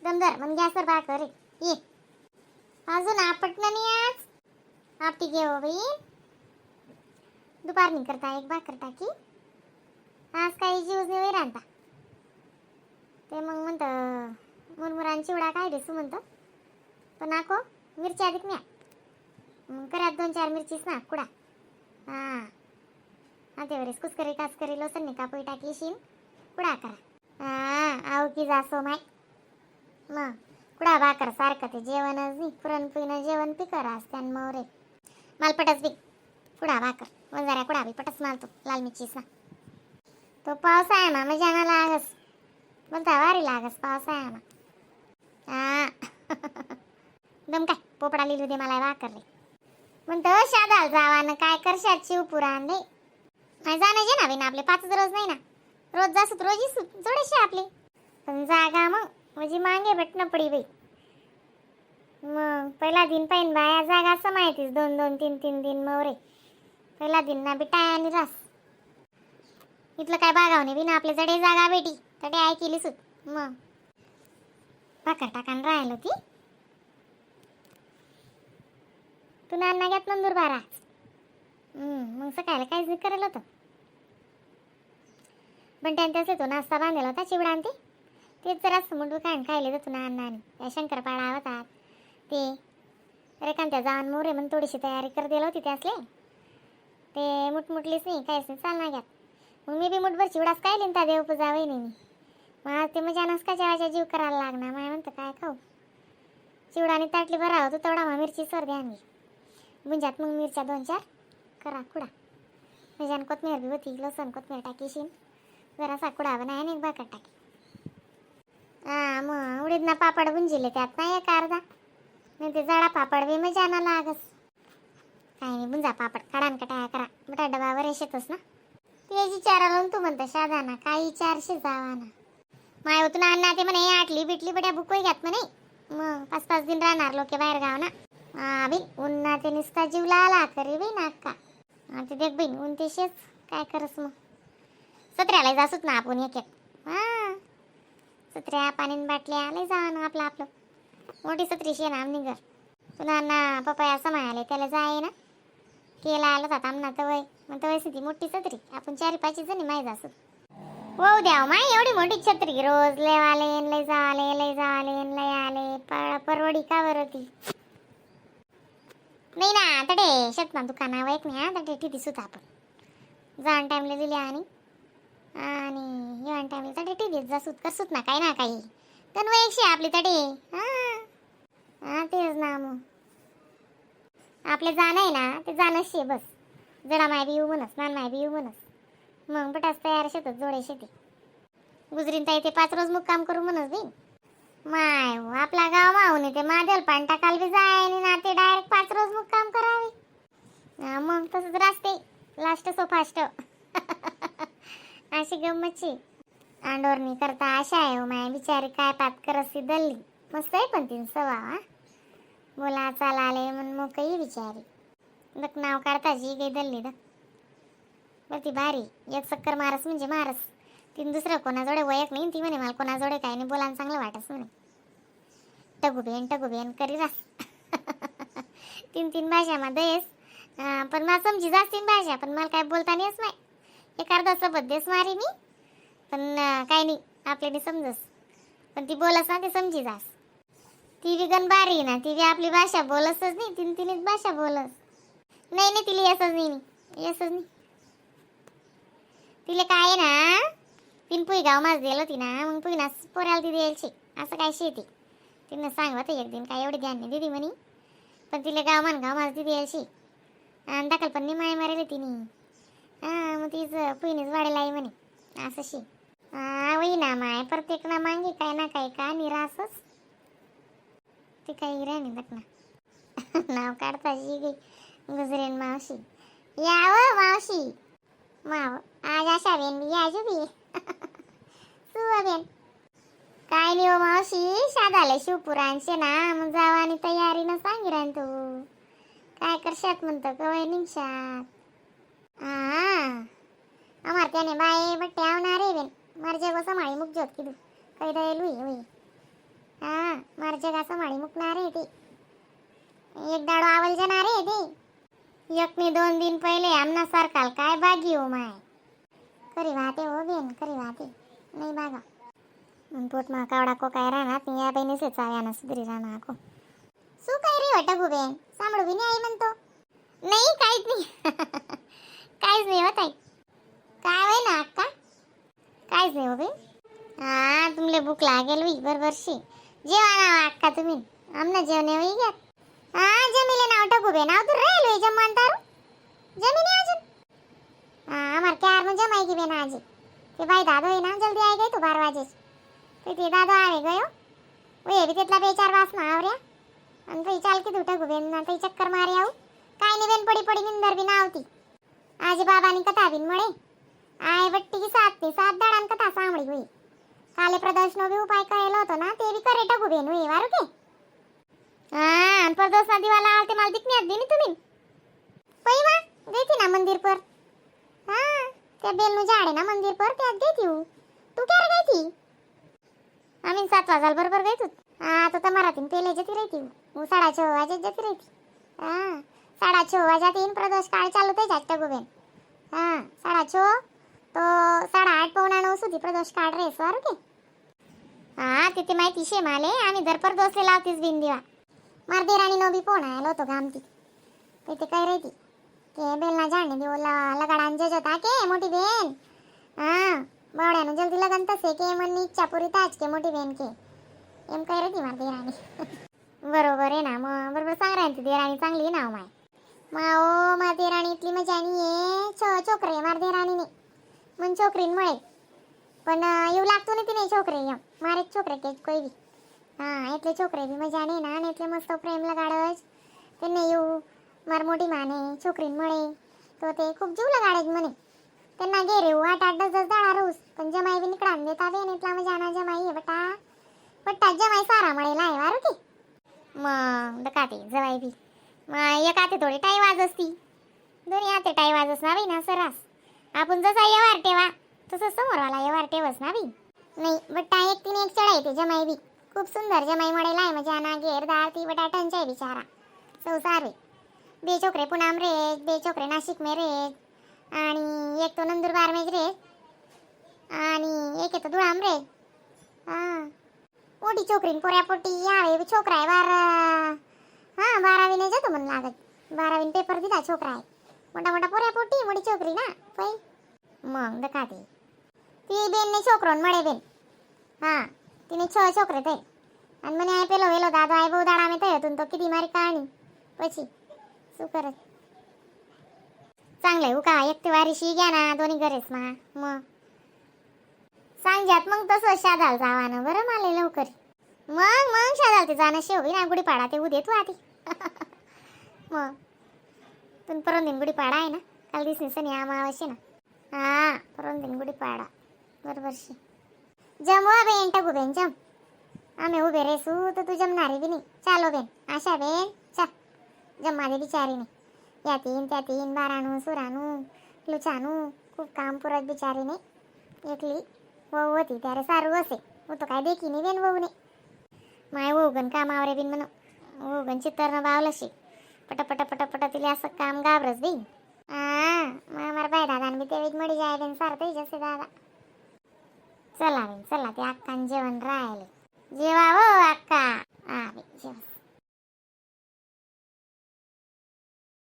दमदर मग गॅसवर भाकर रे ये. अजून आपटणं नाही आज. आपटी घेऊ बाई. दुपारनी करता एक भाकर टाकी. आज काही जीवच नाही राहता. ते मग म्हणतं मुरमुरान चिवडा काय दिसू म्हणतं, पण नाको मिरच्या अधिक म्या मग करा दोन चार मिरचीच ना कुडा. हां हा, ते वरीस कुसकरी कासकरी लसण कापून टाकी शीन कुडा करा. हा, आव की जासो माय. मग कुडा भाकर सारखं ते जेवणच नाही. पुरणपोळीनं जेवण पी करा असत्यान मोरे. माल पटस बी कुडा भाकर वंजाऱ्या कुडा बी पटस मालतो लाल मिरचीच ना. तो पाऊस आहे ना, मजा ना लागस बोलता वारी लागस पाऊस आहे ना. हा, दम काय पोपडा लिहिलू दे मला भाकर रे. म्हणतं शादाल जावानं काय करशात शिवपुराण रे. नाही जाणं जे ना बिना आपले पाचच रोज नाही ना. रोज जासत रोजी जोडेशे आपले, पण जागा मग म्हणजे मागे भेटणं पडी बाई. मग पहिला दिन पाहिन बाया जागा समायतीस दोन दोन तीन तीन दिन मवरे. पहिला दिन ना बिटाय आणि रास इथलं काय बागावणे बिना आपले जडे जागा भेटी तडे I केली सुत. मग भाकर टाकान राहिलो ती तू नाना घ्यात नंदुरबारा. मग सकाळी काहीच नाही करायला होतं, पण त्यांच्याच तो नाश्ता बांधलेला होता चिवडा आणि ते तेच जरा मुंडू खाण खायले जातो ना अण्णा. आणि त्या शंकरपाळा होतात ते रेखांत्या जाऊन मोरे म्हणून थोडीशी तयारी कर दिली होती त्यासले. ते मुटमुटलीच नाही, काहीच नाही चालना घ्यात. मग मी बी मुठभर चिवडाच काय लिहिता देव पूजा नाही मी. मग आज ते मजा नसका जेवायचा जीव करायला लागणार. माय म्हणतं काय खाऊ चिवडा आणि ताटली बरा होतो तेवढा. मग मिरची सर द्या आणली बुंजात, मग मिरच्या दोन चार करा कुडा. मजान कोथमीर बी होती, लसण कोथमीर टाकीशीन जरासा कुडा बनाय आणि एक भाकर टाकी. हा, मग उडीद ना पापड बुंजिले त्यात ना एक अर्धा. नाही ते जाडा पापड बी मजा ना लागस. काही नाही, बुंजा पापड काढा न कटाया करा मोठा डबावर येतच ना. ते विचारायला तू म्हणता शादाना काही चारशे जावा ना माय होतून अण्णा. ते म्हणे आटली बिटली बड्या बुकही घ्यात म्हणे. मग पाच पाच दिन राहणार लोके बाहेर गाव ना. हा बी उन्हा ते निसता जीवला आला करी बी नाका. हा ते देख बहीण ऊन ते शेच काय करस. मग सत्र्याला जासूच ना आपण एक एक. हा, सत्र्या पाणी बाटल्या लय जा ना आपलं आपलं. मोठी सत्री शे ना आमनी घर. तुला ना पपया समायाले त्याला जाय ना केला आला होता आमना तवय. मग तवय ती मोठी छत्री आपण चारी पाच जणी माही जासू. हो द्याव माय एवढी मोठी छत्री रोज लय आले लय जाले लय जाले लय आले परवडी का बरं ती नाही ना. तडे शेत ना दुकानावर एक नाही. हा, तडे ठी दिसूत आपण जाण टाइमला दिली आणि आणि येवान टाइमला तडे ठी देत जासूत करसूत ना काही ना काही तर एकशे आपली तडे. हा हा, तेच ना. मग आपले जाणं आहे ना ते जाणं शे बस. जडा माय बी येऊ म्हणस, नान माय बी येऊ म्हणस. मग बटाच तयार शेतात जोडे शेती गुजरीन ताई ते पाच रोज मुक्काम करू म्हणस बी. माय हो, आपला गाव माहून ते मादेल पान टाकाल बी जाय आणि ना ते डायरेक्ट 5 रोज मुक्काम करावे. हा, मग तसंच रास्ते last so fast अशी गंमतची आंडोरणी करता अशा आहे हो. माय बिचारी काय पात करत दल्ली मस्त आहे, पण तीन सवा हा बोला चालाले म्हण मोकळी बिचारी. दक नाव काढता जी काही दल्ली दक बरं ती भारी एक चक्कर मारस म्हणजे मारस. तीन दुसरं कोणाजवळ वयक नाही. ती म्हणे मला कोणाजवळ काही नाही बोलायला चांगलं वाटस म्हणे. टगू बेन टगू बेन करी रास तीन तीन भाषा मा दयस. पण मला समजी जास तीन भाषा, पण मला काय बोलता नाही नाही. एक अर्धा सबत देस मारी मी, पण काही नाही आपल्याला समजस. पण ती बोलस ना ते समजी जास. ती बी गण बारी ना, ती बी आपली भाषा बोलसच नाही. तीन तीनच भाषा बोलस. नाही नाही, तिला येसच नाही, नाही येसच नाही तिला. काय आहे ना तीन पुई गाव माझ दिलं होती ना, मग पुईना पोराला ती द्यायची असं काय शेती तिनं सांगत एक दिन. काय एवढी ध्यान नाही दिदी म्हणी, पण तिला गाव मान गाव माझ ती द्यायची आणि दाखल पण नाही माय मारेल तिने. हा, मग तीच पुईनेच वाढेल आई म्हणे असं शी. हा वही ना माय, प्रत्येक ना मागे काय ना काय का निरासच ते काही राणी बघ ना. नाव काढता जी गई गुजरेन मावशी याव मावशी माव आज आशा बेन बी आजू बी सुवा बेन. काय नाही हो मावशी, शादाले शिवपुरांचे ना मग जावा आणि तयारी न सांगिरान तू काय करशात म्हणतं कवय निघशात. हा, अमार त्याने बाय बट्टे आवणार रे बेन मार जगो समाळी मुक जोत किदू काही दयलू होई. हा, मार जगा समाळी मुकणार आहे ती. एक दाडो आवल जाणार आहे ती. एकनी 2 दिन पहिले आमना सारखाल काय बागी हो माय. खरी वाते हो बेन, खरी वाते. नाही बागा मग पोटमा कावडा को काय राहणार या बहिणीचे चाव्यानं सुधरी राहणार को. શું કઈ રહી વટકુ બેન? સાંભળું બી नाही आई म्हणतो. नाही, काहीच नाही, काहीच नाही हो ताई. काय होय ना अक्का? काहीच नाही हो बे. हा, तुमले भूक लागेल होई बरोबरशी. जेवा ना अक्का तुम्ही, आमना जेवणे होई घ्या. हा, जमिले नाव टकू बे नाव तू राहिलो जमवान तारू जमिनी अजून. हा, आमार क्यार में जमाई की बेन आज. ते भाई दादो है ना, जल्दी आई गई तू 12 वाजे. ते ते दादो आवे गयो वो ये भी तेतला बेचार वास मा आवऱ्या आणि तई चाल की टकू बेन ना तई चक्कर मारे आऊ. काय नाही बेन, पडी पडी निंदर बी नावती. आज बाबानी कथा बिन मळे आय बट्टी की सात ते सात दाडान कथा सांभळी हुई. काले प्रदोषनो बी उपाय करेलो होतो ना, ते बी करे टकू बेन हुई वारू के. हा, आणि प्रदोषना दिवाला आलते मला दिखण्यात बी तुम्ही पैवा गई ना मंदिर पर. हा, त्या बेलનું झाड आहे ना मंदिर पर, त्यात गई थी. तू क्यारे गई थी? आम्ही 7 वाजायला बरोबर गई तू. हा, तो तर मराठीन पेले जती रही थी. 6:30 वाजे जती रही थी. हा, 6:30 वाजा तीन प्रदोष काळ चालू ते जात बेन. हा, 6:30 तो 8:30 8:45 સુધી प्रदोष काळ रे वारू के. हा, तिथे माहिती शे माले. आम्ही दर परदोसले लावतीस बिन दिवा. मार देराणी नो बी फोन आयलो होतो गामती. ते ते काय रही के बेलना झाडने देऊ लगाडान जज होता के मोठी बेन. हा, बावड्यानं जल्दी लगन तसे के मन इच्छा पुरी ताज के मोठी बेन के एम काय रही मार देराणी. बरोबर आहे ना मग? बरोबर सांग राहील ती. देराणी चांगली आहे ना हो माय. मा ओ मार देराणी इतली मजा नाही आहे. छोकरे मार देराणीने मन छोकरीन मळे पण येऊ लागतो ना तिने छोकरे यम मारे छोकरे के कोई बी. हा, इतले छोकरे बी मजा नाही ना आणि इतले मस्त प्रेम लगाडच त्यांनी येऊ. मार मोठी माने छोकरीन मळे तो ते खूप जीव लगाडच म्हणे. त्यांना गे रे आठ आठ दस दस दाडा रोज पण जमाई बी निकडान देता बेन. इतला मजा ना जमाई आहे बटा बट्टा. जमाई सारा मळेला आहे वारू की. मग दकाते जवाई बी मग एक हाते थोडी टाई वाज असती, दोन्ही हाते टाई वाजस ना बाई ना सरास. आपण जसा व्यवहार ठेवा तसं समोरवाला व्यवहार ठेवस ना बाई. नाही बट्टा, एक तीन एक चढाई ते जमाई बी. खूप सुंदर जमाई मळेला आहे. म्हणजे ना घेरदार ती बटा टंचाई बिचारा संसार रे. बे छोकरे पुनाम रे, बे छोकरे नाशिक में रे आणि एक तो नंदुरबार में रे आणि एक येतो धुळाम रे. हा, मोठी छोकरी पोऱ्यापोटी यावे छोकरा आहे बारा. हा, बारावीने जातो म्हणून लागत. बारावीने पेपर दिला छोकरा आहे. मोठा मोठा पोऱ्यापोटी मोठी छोकरी ना पै. मग दखाते ती बेनने छोकरोन मळे बेन. हा, तिने छ छोकरे ते आणि म्हणे आय पेलो वेलो दादो आय बहु दाडा में थयो तुन तो किती मारी कहाणी. પછી શું करत? चांगलंय उका एक ते वारीशी घ्या ना दोन्ही घरेस मा. मग सांगजात मग तसं शादाल जावानं बरं माले लवकर. मग मग शादाल ते जाणं शेव ना गुढीपाडा ते उदे तू आधी. मग तुम्ही परम दिन गुढीपाडा आहे ना? काल दिसणी सनी अमावस्या ना. हा, परम दिन गुढीपाडा बरोबर शी. जमवा बेन, टाकू बेन जम. आम्ही उभे रेसू तर तू जमणारी बी नाही. चालो बेन, आशा बेन, चा जम्मा दे बिचारीने. या तीन त्या तीन बारानू सुरानू लुचानू खूप काम पुरत बिचारीने एकली. वहू होती त्यारे सारू असे. हो तो काय देखी नाही बेन वहूने. माय वहूगन कामावरे बिन म्हण. वहूगन चित्तरनं बावलशी पट पट पट पट तिला असं काम घाबरस बी. हा, मग मार बाय दादा बी ते मडी जाय बेन सारं जसे दादा. चला बेन, चला. ते अक्कान जेवण राहिले.